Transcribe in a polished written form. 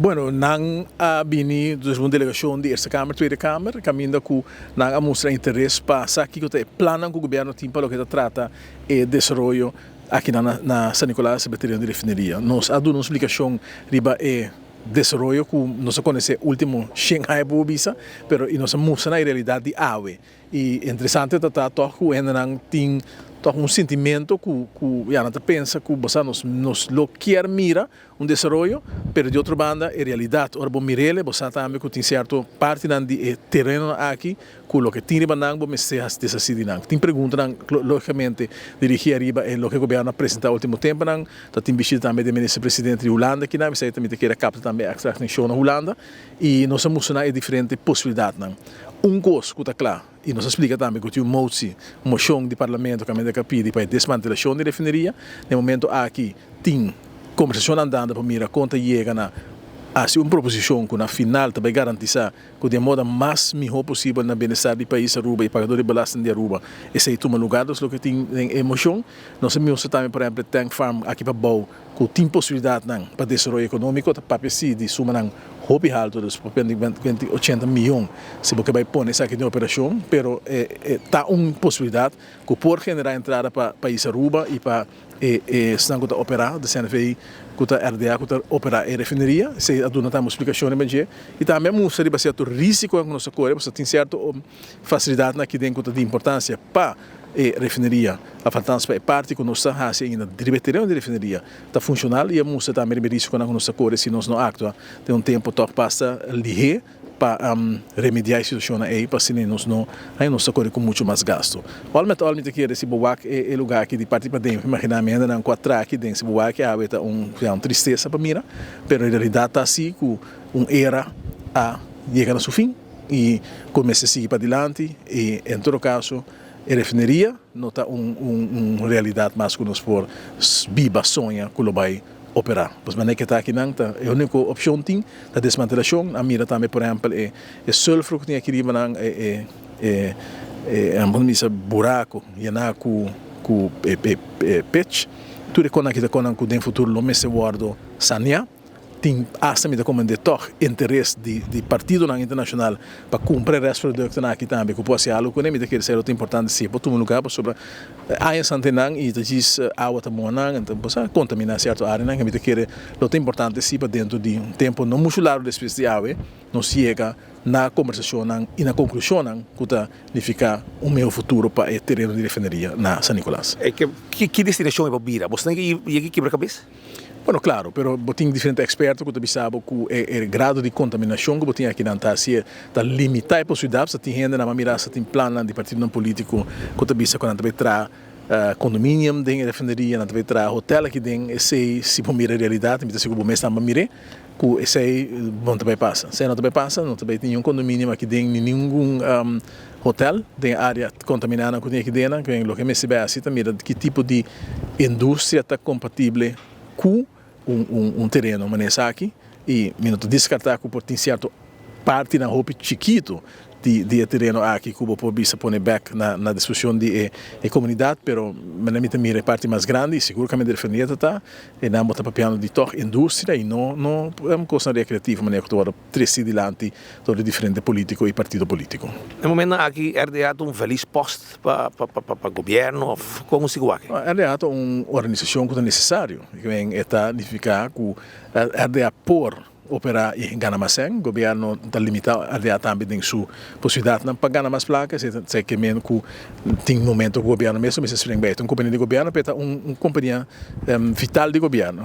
Bueno, nan a bini dus un delegashon di Eerste Kamer, Tweede Kamer, kaminda ku nan a mustra interes pa sa kiko ta e plannan ku gobièrnu tin pa loke ta trata e desaroyo aki na na San Nicolas riba e tereno di refineria. Nos a duna un splikashon riba e desaroyo ku nos a konosé último shen aña por bisa, pero i nos a mustra na e realidat di awe. I interesante ta ta tòg ku hendenan tin tòg un sintimento ku ku ya nan ta pensa ku bo sa nos nos lo kier mira un desaroyo, pero di otro banda e realidat ora bo mir'el bo sa tambe ku tin sierto partinan di e terenonan aki ku loke tin riba nan bo mester hasi deshasí di nan. Tin preguntanan logikamente dirigí ariba e loke gobièrnu a presentá ultimo temponan, ta tin bishita tambe di e minister presidente di Hulanda kinan, esei ta mi ta kere kapta tambe èkstra atenshon na Hulanda. I nos a mustra nan e diferente posibilidatnan. Un kos ku ta kla, i nos a splika tambe ku tin un motsi, un moshon di parlamento kaminda ku a pidi pa e desmantelashon di refineria. Na e momento aki tin kombersashon andando pa mira kon ta yega na hasi un proposishon ku na final ta bai garantisá ku den moda mas mihó posibel na bienestar di pais Aruba i pagadó di belasting di Aruba esei tuma lugar. Dus loke tin den e moshon. Nos a mustra tambe por ehèmpel e tank farm aki pabou. Ku tin posibilidatnan pa desaroyo ekonómiko ta papia si di sumanan hopi haltu, dus papia di 80 miyon si bo ke bai pone esaki den operashon, pero e ta un posibilidat ku por generá entrada pa pais Aruba i pa e esnan ku ta operá, de CNV ku ta RDA ku ta operá e refineria. Esei a duna tambe un splikashon riba dje i tambe a mustra riba sierto risikonan ku nos ta kore pasobra tin sierto fasilidatnan aki den ku ta di importansia pa E refineria a faltans pa e parti ku nos ta hasi ainda riba e tereno di refineria ta funshonal i a mustra tambe riba e risikonan ku nos ta kore si nos no aktua den un tempu tòg basta lihé pa remediá e situashonnan ei pa asina nos no haña nos ta kore ku muchu mas gastu. Òl met òl mi ta kere si bo wak e lugá aki di parti paden mi imaginá mi hendenan ku a tra aki den si bo wak awe ta un un tristesa pa mira pero e realidat ta asi ku un era a yega na su fin i ku mester sigui padilanti i en todo kaso E refineria no ta un un realidat mas ku nos por biba, soña ku lo bai operá. Pues manera ke ta akinan ta e úniko opshon tin ta desmantelashon. A mira tambe por ehèmpel e e sulfur ku tin aki riba nan e e e e bo ta bisa buraku yená ku ku e e pech. Tur e konan aki ta konan ku den futuro lo mester wòrdu saneá. Tin asta mi ta komende tòg interes di di partidonan internashonal pa kumpra e restproduktonan aki tambe ku por hasi algu kuné. Mi ta kere sa e lo ta importante si e por tuma lugá pasobra aña sante nan i ta djis awa ta muha nan enton por sa kontaminá sierto áreanan ke mi ta kere lo ta importante si pa dentro di un tempu no muchu largu despues di awe nos yega na kombersashonnan i na konklushonnan ku ta nifiká un mihó futuro pa e tereno di refineria na San Nicolas. Ki destinashon e por bira? Bo esnan ke yega kibra kabes? Bueno, claro, pero bo tin diferente experto cu ta bisa bo cu e e grado di contaminacion cu bo tin akinan ta hacié ta limita e posibilidad. Sa tin hende nan a mira sa tin plannan di partidonan politico cu ta bisa cu nan ta bay traha condominium den e refineria, nan ta bay traha hotel aki den esey. Si bo mira e realidad, mi ta sigur bo mes tambe a mir'é cu esey no ta bay pasa. Esey no ta bay pasa, no ta bay tin ningun condominium aki den ni ningun hotel den e area contaminanan cu tin aki den. Loke mester bay haci ta mira ki tipo di industria ta compatible cu un tereno manera esaki y mi no ta descarta cu por tin cierto partinan hopi chikito di e tereno aki cu bo por bisa pone bek na disposicion di e comunidad, pero manera mi ta mira e parti mas grandi y sigur caminda refineria ta ta e nan bo ta papiando di tog industria y no no cosnan recreativo manera cu ta wordo treci dilanti dor di diferente politico y partido politico. Na e momentonan aki RDA ta un feliz post pa pa gobierno of con si cu wak? RDA ta un organisacion cu ta necesario. E ta nifica cu RDA por opera y gana mas cen. Gobierno ta limita RDA tambe den su posibilidadnan pa gana mas placa. Esey ke men cu tin momento cu gobierno mes lo mester spring bij. Ta un compania di gobierno pero e ta un compania vital di gobierno.